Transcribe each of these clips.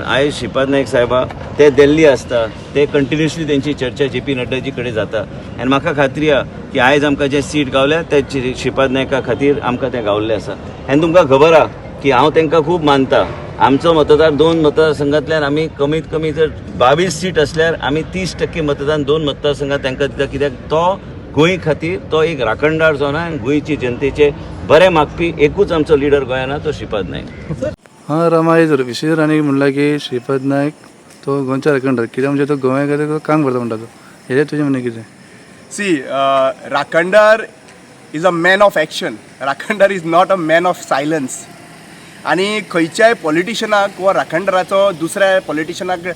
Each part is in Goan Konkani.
आयज श्रीपाद नायक साहेबा ते दिल्ली आसता, ते कंटिन्युअसली तेंची चर्चा जे पी नड्डाजी कडेन जाता आनी म्हाका खात्री आहा की आयज आमकां जे सीट गावल्या ते श्रीपाद नायका खातीर आमकां तें गावल्लें आसा. आनी तुमकां खबर आहा की हांव तांकां खूब मानता. आमचो मतदार दोन मतदारसंघांतल्यान आमी कमीत कमी जर 22 सीट असल्यार आमी 30% मतदान दोन मतदारसंघात तांकां दिता, कित्याक तो गोंय खातीर तो एक राखणदार जावन आनी गोंयची जनतेचे बरें मागपी एकूच आमचो लिडर गोंयान आहा, तो श्रीपाद नायक. हां रमा जर विशेष आनी म्हणलां की श्रीपाद नायक तो गोंयचो राखणदार, कित्याक म्हणजे तो गोंया खातीर तो काम करता म्हणटा तो, हेजें तुजें म्हणणें कितें? See, Rakhandar is a man of action. Rakhandar is not a man of silence. आनी खंयच्याय पॉलिटिशनाक वा राखणदाराचो दुसऱ्या पॉलिटिशनाक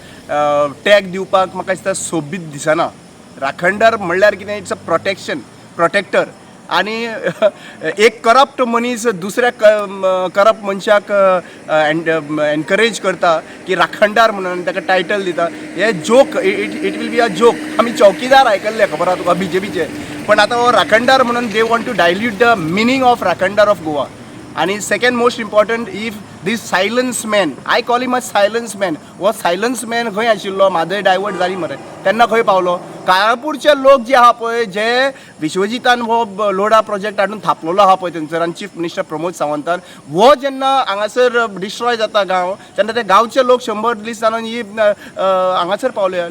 टॅग दिवपाक म्हाका दिसता सोबीत दिसना. राखणदार म्हणल्यार कितें? It's a protection, protector. आनी एक करप्ट मनीस दुसऱ्या करप्ट मनशाक एनकरेज करता की राखणदार म्हणून ताका टायटल दिता, हे joke, it will be a joke. आमी चौकीदार आयकल्ले, खबर आहा तुका, बीजेपीचे, पण आतां हो राखणदार म्हणून they want to dilute the meaning of Rakhandar of Goa. आनी second most important, if this silence man, I call him a silence man, हो सायलन्स मॅन खंय आशिल्लो? म्हादय डायवर्ट जाली मरे तेन्ना खंय पावलो? काळापूरचे लोक जे आहा पळय, जे विश्वजितान हो लोढा प्रोजेक्ट हाडून थापलेलो आहा पळय थंयसर आनी चीफ मिनिस्टर प्रमोद सावंतान, हो जेन्ना हांगासर डिस्ट्रॉय जाता गांव तेन्ना ते गांवचे लोक 100 दीस जावन ही हांगासर पावले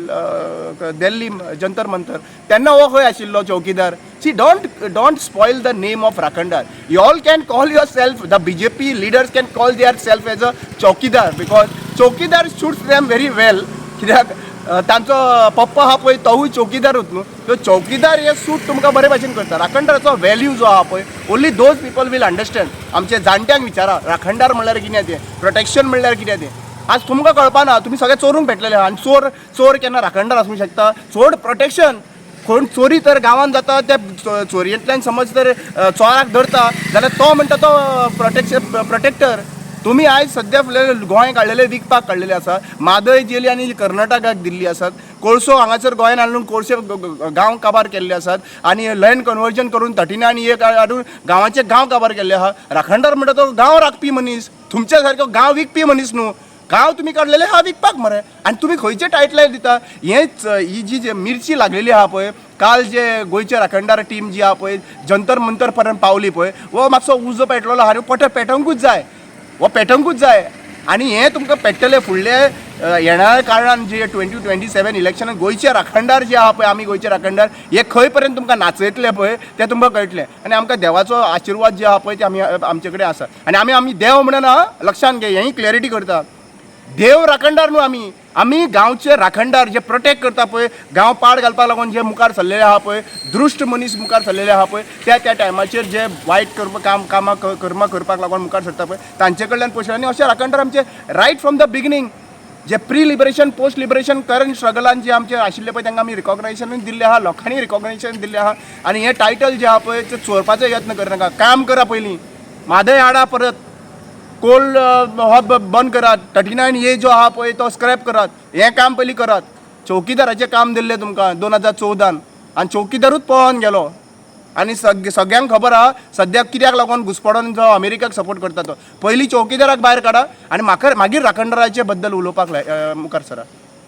दिल्ली जंतर मंतर, तेन्ना हो खंय आशिल्लो चौकीदार? See, don't spoil the name of Rakhandar. You all can call yourself, the BJP leaders can call their self as a chowkidar, because chowkidar suits them very well, कित्याक तांचो पप्पा आहा पळय तोवूय चौकीदारूच न्हू. सो चौकीदार हे सूट तुमकां बरे भाशेन करता. राखणदाराचो व्हॅल्यू जो आहा पळय, only those people will understand. आमचे जाणट्यांक विचारा राखणदार म्हणल्यार कितें तें, प्रोटेक्शन म्हणल्यार कितें तें. आज तुमकां कळपाना, तुमी सगळे चोरूंक पेटलेले आहा. आनी चोर चोर केन्ना राखणदार आसूंक शकता? चड प्रोटेक्शन कोण चोरी तर गांवांत जाता, त्या चोरयेंतल्यान समज तर चोराक धरता जाल्यार तो म्हणटा तो प्रोटेक्शन, प्रोटेक्टर. तुमी आयज सद्या फुडले गोंय काडलेले, विकपाक काडलेले आसा. म्हादय जेली आनी कर्नाटकाक दिल्ली आसात. कोळसो हांगासर गोंयान हाडून कोळशे गांव काबार केल्ले आसात आनी लँड कन्वर्जन करून 39 एक हाडून गांवाचे गांव काबार केल्ले आहा. राखणदार म्हणटा तो गांव राखपी मनीस, तुमच्या सारको गांव विकपी मनीस न्हू. गांव तुमी काडलेले आहा विकपाक मरे आनी तुमी खंयचे टायटल दिता? हेच ही जी जी मिरची लागलेली आहा पळय, काल जे गोंयचे राखणदार टीम जी आहा पळय जंतर मंतर पर्यंत पावली पळय, हो मातसो उजो पेटलेलो आहा, पट पेटोवंकूच जाय, हो पेटोवंकूच जाय. आनी हें तुमकां पेट्टलें फुडले येणाऱ्या काळान, जे 2027 इलेक्शनान गोंयचे राखणदार जे आहा पळय, आमी गोंयचे राखणदार हे खंय पर्यंत तुमकां नाचयतले पळय तें तुमकां कळटलें. आनी आमकां देवाचो आशिर्वाद जे आहा पळय ते आमी आमचे कडेन आसा. आनी आमी देव म्हणून लक्षान घे, हेंय क्लॅरिटी करता, देव राखणदार न्हू आमी. आमी गांवचे राखणदार जे प्रोटेक्ट करता पळय, गांव पाड घालपाक लागून जे मुखार सरलेले आहा पळय, दृश्ट मनीस मुखार सरलेले आहा पळय, त्या त्या टायमाचेर जे वायट करपा काम कामां कर्मां करपाक लागून मुखार सरता पळय, तांचे कडल्यान पयशे. आनी अशे राखणदार आमचे रायट फ्रॉम the beginning, जे pre liberation, post liberation, current स्ट्रगलान जे आमचे आशिल्ले पळय, तांकां आमी रिकॉग्नायझेशन दिल्लें आहा, लोकांनी रिकॉग्नायझेशन दिल्लें आहा. आनी हें टायटल जें आहा पळय तें चोरपाचो यत्न करनाका. काम करा पयलीं, म्हादय हाडा परत, कोल हो बंद करात, 39A जो आहा पळय तो स्क्रॅप करात, हें काम पयलीं करात. चौकीदाराचें काम दिल्लें तुमकां 2014न आनी चौकीदारूच पळोवन गेलो. आनी सगळ्यांक खबर आहा सद्याक कित्याक लागून घुसपडोन जो अमेरिकाक सपोर्ट करता तो. पयलीं चौकीदाराक भायर काडा आनी म्हाका मागीर राखणदाराचे बद्दल उलोवपाक मुखार सरा.